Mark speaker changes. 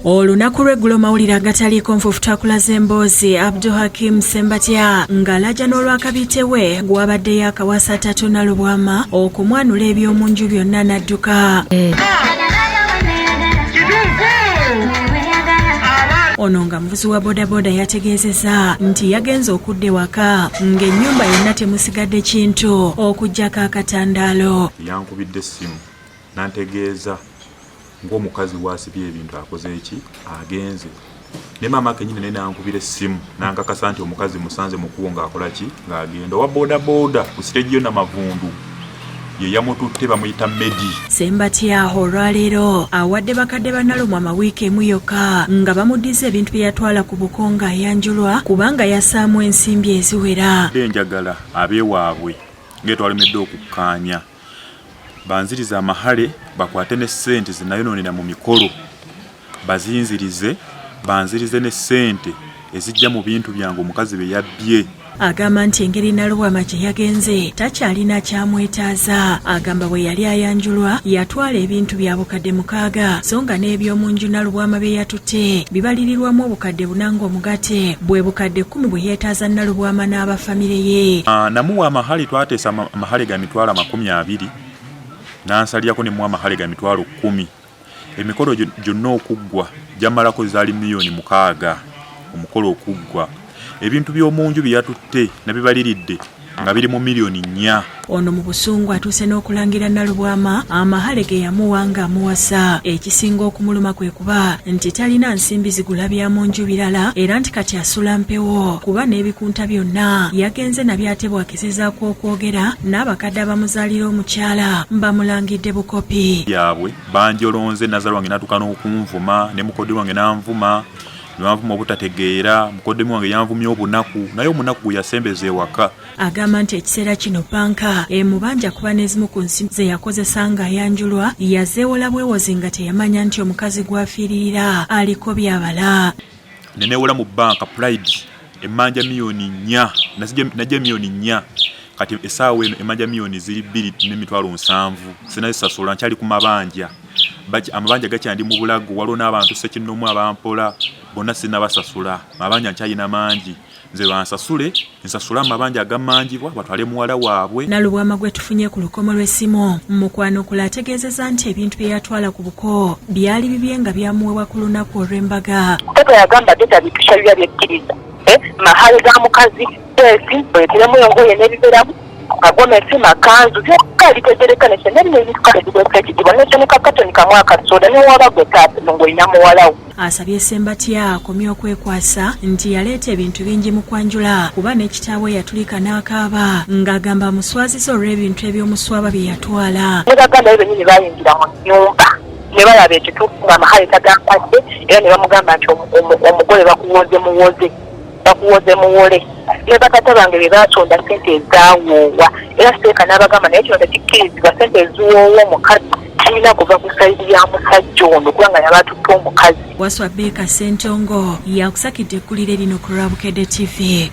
Speaker 1: Olunaku lw'eggulo mawulire agataliiko nfuufu twakulaze emboozi Abdu Hakim Ssembatya ng'alaja n'olwakabiite we gw'abadde yaakawasa Tatu Nalubwama okumwanula eby'omu nju byonna n'adduka. Ono nga muvuzi wa bodaboda yategeezezza nti yagenze okudda ewaka ng'ennyumba yonna temusigadde kintu okuggyako akatandaalo.
Speaker 2: Yankubidde essimu n'antegeeza ng'omukazi waasibye ebintu akoze ki agenze ne maama kenyini naye nankubira essimu nankakasa nti omukazi musanze mukuwo ng'akola ki ng'agenda owa bodaboda ku siteegi yo Namavundu ye yamututte bamuyita Medi.
Speaker 1: Ssembatya olwaleero awadde bakadde ba Nalumwama wiiki emu yokka nga bamuddiza ebintu bye yatwala ku buko ng'ayanjulwa kubanga yassaamu ensimbi eziwera.
Speaker 2: Njagala abeewaabwe ng'etwalemedde okukkaanya banzirize amahale bakwate ne ssente zenayonoonera mu mikolo bazinzirize banzirize ne ssente ezijja mu bintu byange omukazi bye yabbye.
Speaker 1: Agamba nti engeri Nalubwama gye yagenze takyalina kyamwetaaza. Agamba bwe yali ayanjulwa yatwala ebintu bya bukadde 6 so nga n'eby'omu nju Nalubwama bye yatutte bibalirirwamu obukadde 4 ng'omugatte bwe bukadde 10 bwe yeetaaza Nalubwama n'aba famire ye.
Speaker 2: Namuwa amahale, twateesa amahale ga mitwalo 20 n'ansalirako ne muwa amahale ga mitwalo 10. Emikolo gyonna okuggwa gyamalako zaali miliyoni 6 omukolo okuggwa. Ebintu by'omu nju bye yatutte nabibaliridde nga biri mu miliyoni 4.
Speaker 1: Ono mu busungu atuuse n'okulangira Nalubwama amahale ge yamuwa ng'amuwasa. Ekisinga okumuluma kwe kuba nti talina nsimbi zigula bya mu nju birala era nti kati asula mpewo kuba n'ebikunta byonna yagenze nabyo ate bw'agezezaako okwogera n'abakadde abamuzaalira omukyala bamulangidde bukopi.
Speaker 2: Byabwe banjolonze, nazaala wange n'atuuka n'okunvuma ne mukodde wange n'anvuma ne banvuma obutategeera, mukoddomi wange yanvumye obunaku naye omunaku gwe yasembeza ewaka.
Speaker 1: Agamba nti ekiseera kino bbanka emubanja kuba n'ezimu ku nsimbi ze yakozesa ng'ayanjulwa yazeewola bwewozi nga teyamanya nti omukazi gw'afiiririra aliko by'abala.
Speaker 2: Ne neewola mu bbanka Pride emmanja miliyoni 4, najja miliyoni 4 kati essaawa eno emmanja miliyoni ziri 2 n'emitwalo 70 sinazisasula, nkyali ku mabanja, amabanja gakyandi mu bulago. Waliwo n'abantu ssekinnoomu abampola bonna sinnabasasula, amabanja nkyalina mangi. Nze bansasule nsasule amabanja agammanjibwa batwale muwala waabwe.
Speaker 1: Nalubwama gwe tufunye ku lukomo lw'essimu mu kwanukula ategeezezza nti ebintu bye yatwala ku buko byali bibye nga byamuweebwa ku lunaku olw'embaga.
Speaker 3: Taata yagamba teta bitusabira byekkiriza mahale ga mukazi esi oleteremu engoye n'ebiberamu kagomesi makanzu byokka bitegereka nekyo nebino ebintu kale bigwesa ekitiibwa nekyo ne kakatoni kamu akasoda newaba gwe taata ng'olina muwalawo.
Speaker 1: Asabye Ssembatya akomye okwekwasa nti yaleeta ebintu bingi mu kwanjula kuba ne kitaawe yatulika n'akaaba ng'agamba amuswaziza olw'ebintu eby'omuswaba bye yatwala.
Speaker 3: Ne baganda be bennyini bayingira mu nnyumba ne balaba ekituufu nga amahale tagampadde era ne bamugamba nti omugole bakuwoze muwoze bakuwoze muwole ne bakata bange be baasonda ssente ezaawoowa era seeka n'abagamba naye kino tekikkirizibwa, ssente eziwoowa omukazi kirina kuva ku side ya musajja ono kubanga yaba atutte omukazi.
Speaker 1: Waswa Beeka Ssentongo yakusakidde eggulire lino ku lwa Bukedde TV.